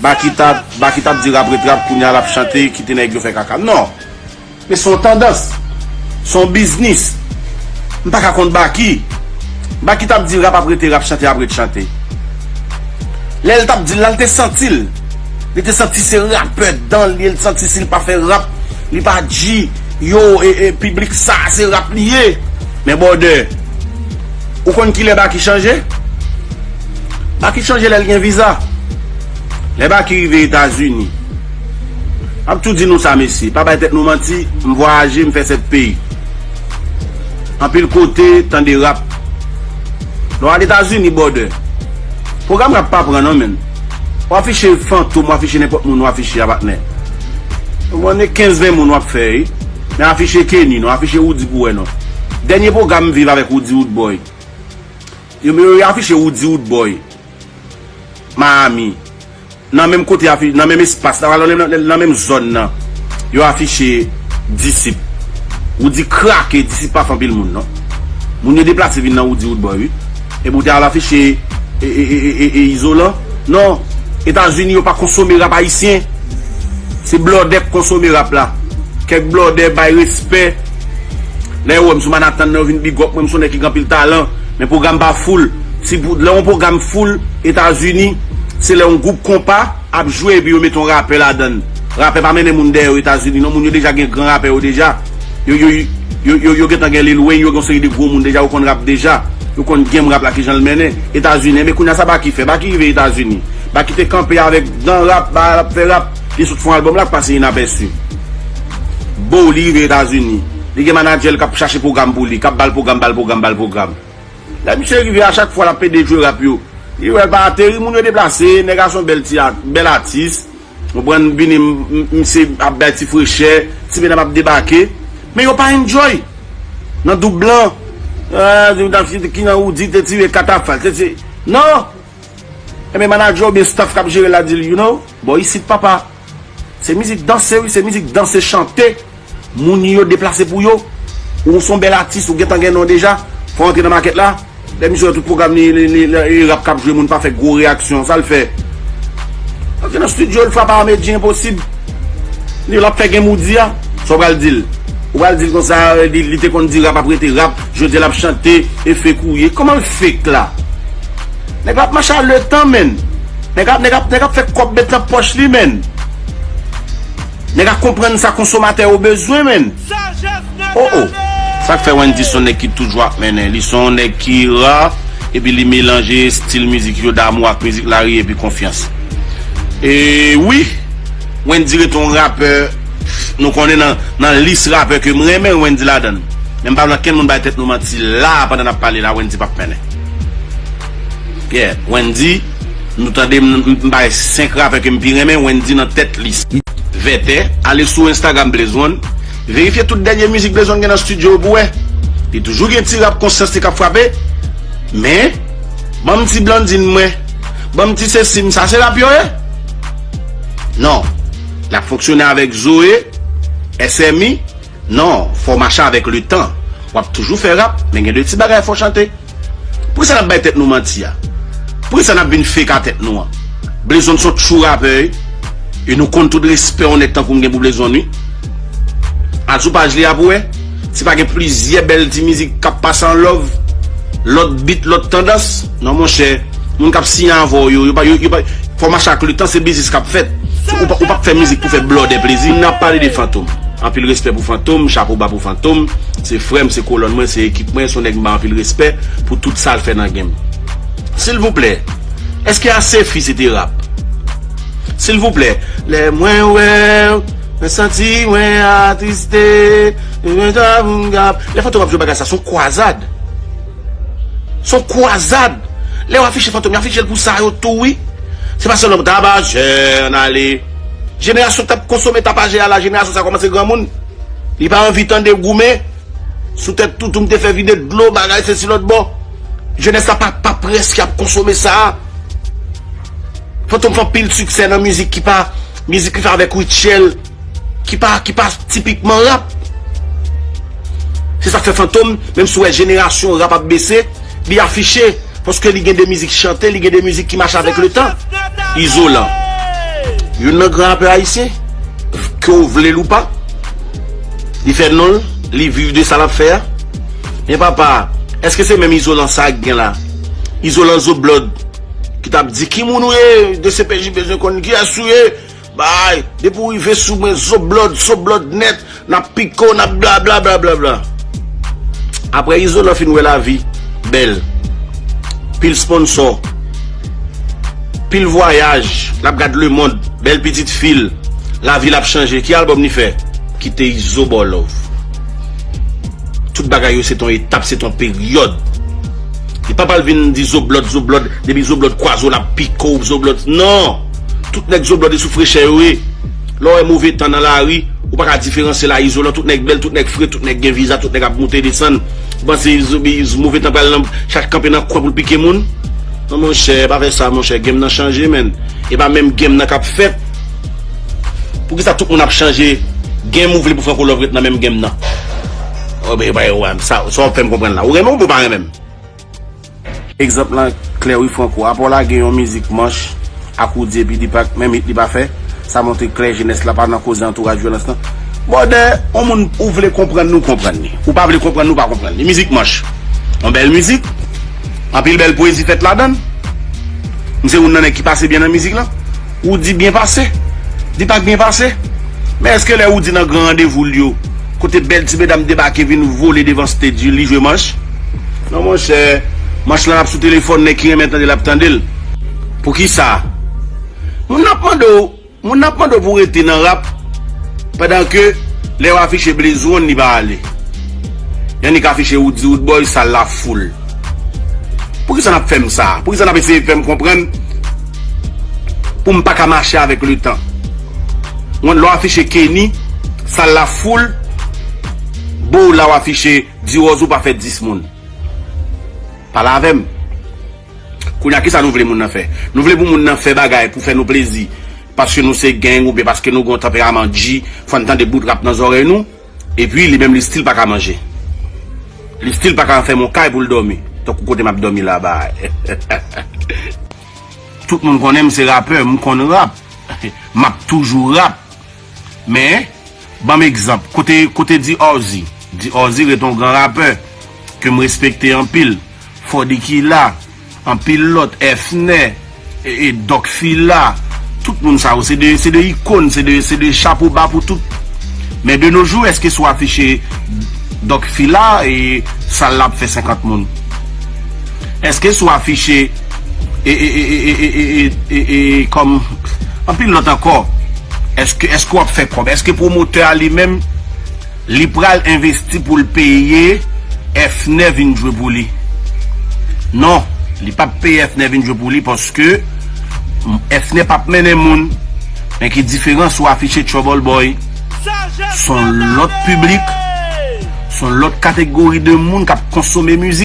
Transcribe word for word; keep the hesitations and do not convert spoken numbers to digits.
Baky t ap, Baky t ap di rap ret rap, kounye a l ap chante, kite nèg yo fè kaka. Non. Men se yon tandans. Se yon biznis. M pa ka kont Baky. Baky t ap di rap ap rete rap, chante ap ret chante. Lè l t ap di l la, l te santi l. Li te santi se rapè dan li, l santi si l pa fè rap, li pa G, yo, e, e, piblik sa, se rap li ye. Men brother, ou konn kilè Baky chanje? Baky chanje lè l gen viza. Lè Baky rive Etazini, m ap tou di nou sa, mesye, pa bay tèt nou manti, m vwayaje, m fè sèt peyi. Anpil kote, tande rap. Lè w al Etazini, brother, pwogram rap pa pran non, menn. W afiche Fantom, w afiche nenpòt moun, w afiche a, patnè. Ou konnen kenz ven moun w ap fè, wi. Men afiche Kenny non, afiche Roody pou wè non. Dènye pwogram m viv avèk Roody Roodboy. Yo, yo, yo afiche Roody Roodboy Miami. Nan menm kote, afi-, nan menm espas la, nan, nan, nan menm zòn nan, yo afiche Disip. Roody krake, Disip pa fè anpil moun non. Moun yo deplase vin nan Roody Roodboy, wi. Epi w te al afiche e, e, e, e, e, e Izolan. Non, Etazini yo pa konsome rap ayisyen. Se blòdè k konsome rap la. Kèk blòdè bay respè. Lè yo wè m sou Manhattan nan, yo vin big up mwen, m se yon nèg ki gen anpil talan. Men pwogram pa full. Si pou, lè yon pwogram full Etazini, se lè yon gwoup konpa ap jwe epi yo mete yon rapè ladan l. Rapè pa mennen moun dèyè yo Etazini non, moun yo deja gen gran rapè yo deja. Yo, yo, yo, yo, yo gentan gen Lil Wayne, yo gen yon seri de gwo moun deja, yo konn rap deja. Yo konn game rap la kijan l mennen. Etazini, men kounye a sa Baky fè? Baky rive Etazini. Baky te kanpe avèk dan rap, ba l ap fè rap. Li sot fè yon albòm la k pase inapèsi. Bo, li rive Etazini. Li gen manadjè l k ap chache pwogram pou li, k ap ba l pwogram, ba l pwogram, ba l pwogram. Lè misye rive a, chak fwa l ap pede jwe rap yo. Li wè l pa ateri, moun yo deplase, nèg a se yon bèl ti a-, bèl atis. Konprann, vini m, m, misye ap bay ti frechè, ti medam ap debake. Men yo pa enjoy. Nan doub blan, ah, ki nan Roody te tire katafal, te tire. Non! Enben, manadjè oubyen staff k ap jere l la di l, you know, bò isit, papa. Se mizik danse, wi, se mizik danse, chante. Moun yo deplase pou yo. Ou se yon bèl atis, ou gentan gen non deja. Fò w antre nan makèt la. Lè misye wè tout pwogram li, li, li, li, li rap k ap jwe, moun pa fè gwo reyaksyon. Sa l fè? Antre nan estidyo, l frape a medji enposib. Li, l ap fè gen moudi a. Sa w pral di l? Ou pral di l konsa, li, li te konn di rap ap rete rap, jodi a l ap chante, e fake ou ye. Kòman l fake la? Nèg la ap mache a letan, menn. Nèg ap, nèg ap, nèg ap fè kòb met nan pòch li, menn. Nèg ap konprann sa konsomatè yo bezwen, menn. Oh, oh. Sa k fè Wendyy se yon nèg ki toujou ap mennen. Li se yon nèg ki ra, epi li melanje estil mizik yo, damou ak mizik lari epi konfyans. E wi, Wendyy rete yon rapè, nou konnen nan, nan lis rapè ke m renmen, Wendyy ladan l. Men m pa vle ankenn moun bay tèt nou manti la, pandan n ap pale la, Wendyy p ap mennen. Yeah, Wendyy, nou tande m, m, m bay senk rapè ke m pi renmen, Wendyy nan tèt lis. Vètè, ale sou Instagram Blaze One, verifye tout dènye mizik Blaze One gen nan estidyo pou wè. Li toujou gen ti rap konsyans li k ap frape, men, ban m ti Blandine mwen, ban m ti sesi m, sa se rap yo ye? Non. L ap fonksyone avèk Zoe, S M I, non, fò w mache avèk letan. W ap toujou fè rap, men gen de ti bagay fò w chante. Poukisa n ap bay tèt nou manti a? Poukisa n ap vin fake a tèt nou an? Blaze One se yon true rapè, wi. E nou konn tout respè yon nèg tankou m gen pou Blaze One, wi. Al sou paj li a pou wè. Si pa gen plizyè bèl ti mizik k ap pase an love, lòt beat, lòt tandans. Non, monchè, moun k ap siyen avè w yo, yo pa, yo, yo pa, fò w mache ak letan, se biznis k ap fèt. Ou pa, ou p ap fè mizik pou fè blòdè plezi. N ap pale de Fantom. Anpil respè pou Fantom, chapo ba pou Fantom. Se frè m, se kolòn mwen, se ekip mwen, se yon nèg m ba anpil respè pou tout sa l fè nan game. Silvouplè, èske Asefi se te rap? Silvouplè, lè mwen wè w, mwen santi mwen atriste, mwen ta moun k ap. Lè Fantom ap jwe bagay sa, se yon kwazad. Se yon kwazad. Lè yo afiche Fantom, yo afiche l pou sa yo tou, wi. Se pa sèlman pou tapajè, ann ale. Jenerasyon k t ap konsome tapajè a la, jenerasyon sa kòmanse granmoun. Li pa anvi tande goumen. Sou tèt toutou m te fè vide dlo, bagay, sesi lòt bò. Jenès la pa, pa prèske ap konsome sa. Fantom fè anpil siksè nan mizik ki pa, mizik li fè avèk Rutshelle, ki pa, ki pa tipikman rap. Se sa k fè Fantom, menm si w wè jenerasyon rap ap bese, li afiche, paske li gen de mizik chante, li gen de mizik ki mache avèk letan. Izolan. Youn nan gran rapè ayisyen, ke w vle l ou pa, li fè non l, li viv de sa l ap fè a. Men papa, èske se menm Izolan sa k gen la? Izolan Zoblòd, ki t ap di, "Ki moun ou ye? D C P J bezwen konn kiyès ou ye." Bay, depi w rive sou mwen, Zoblòd, Zoblòd nèt, n ap pike w, n ap bla, bla, bla, bla, bla. Apre Izolan fin wè lavi bèl, pil sponsò, pil vwayaj, l ap gad lemonn, bèl pitit fi l, lavi l ap chanje. Ki albòm li fè? Kite Izo ba w love. Tout bagay yo se t on etap, se t on peryòd. Li pa pral vin di Zoblòd, Zoblòd, depi Zoblòd kwaze w l ap pike w, Zoblòd. Non! Tout nèg Zoblòd e sou frechè yo ye. Lè w wè move tan nan lari, ou pa ka diferansye l a Izolan, tout nèg bèl, tout nèg fre, tout nèg gen viza, tout nèg ap moute desann. Ou panse Zo-, Zo-, move tan pral nan, chak kanpe nan kwen pou l pike moun? Non, monchè, pa fè sa, monchè, game nan chanje, menn. E pa menm game nan k ap fèt. Poukisa tout moun ap chanje game, ou vle pou Franco Love ret nan menm game nan? Oh, ben, ben, wè, sa, sa w ap fè m konprann la. Ou renmen m ou pa renmen m? Egzanp lan klè wi Franco, apa w lage yon mizik manch ak Roody epi Deepak, menm hit li pa fè, sa montre klè jenès la pa nan koze antouraj vyolans lan. Brother, yon moun ou vle konprann li, ou konprann li. Ou pa vle konprann li, ou pa konprann li. Mizik manch. Yon bèl mizik, anpil bèl pwezi fèt ladan l. M se youn nan nèg ki pase byen nan mizik lan. Roody byen pase. Deepak byen pase. Men èske lè Roody nan gran randevou l yo, kote bèl ti medam debake vin vole devan stage, li jwe manch? Non, monchè, manch lan ap sou telefòn, nèg ki renmen tande l ap tande l. Poukisa? Moun nan ap mande w, moun nan ap mande w pou w rete nan rap, pandan ke lè yo afiche Blaze One, li pa ale. Yannick afiche Roody Roodboy, sal la foul. Poukisa n ap fè m sa? Poukisa n ap eseye fè m konprann pou m pa ka mache avèk letan? Lè w afiche Kenny, sal la foul, bo w la w afiche Diwoz ou pa fè dis moun. Pale avè m. Kounye a, kisa nou vle moun nan fè? Nou vle pou moun nan fè bagay pou fè nou plezi, paske nou se gang oubyen paske nou gen yon tanperaman G, fò n tande bout rap nan zòrèy nou, epi li menm li still pa ka manje. Li still pa ka fèmen yon kay pou l dòmi. Tankou kote m ap dòmi la, bay. Tout moun konnen m se rapè, m konn rap. M ap toujou rap. Men, ban m egzanp, kote, kote D R Z? D R Z ret yon gran rapè ke m respekte anpil. Fòdi Kila, anpil lòt, Efner, e, e Doc Fila, tout moun sa yo, se de, se de ikòn, se de, se de chapo ba pou tout. Men de nos jours, èske si w afiche Doc Fila, e sal la ap fè senkant moun? Èske si w afiche, e, e, e, kòm anpil lòt ankò, èske, èske w ap fè kòb? Èske pwomotè a li menm, li pral envesti pou l peye Efner vin jwe pou li? Non, li p ap peye Efner vin jwe pou li paske Efner p ap mennen moun. Men ki diferans ou afiche Trouble Boy? S on lòt piblik, s on lòt kategori de moun k ap konsome mizik.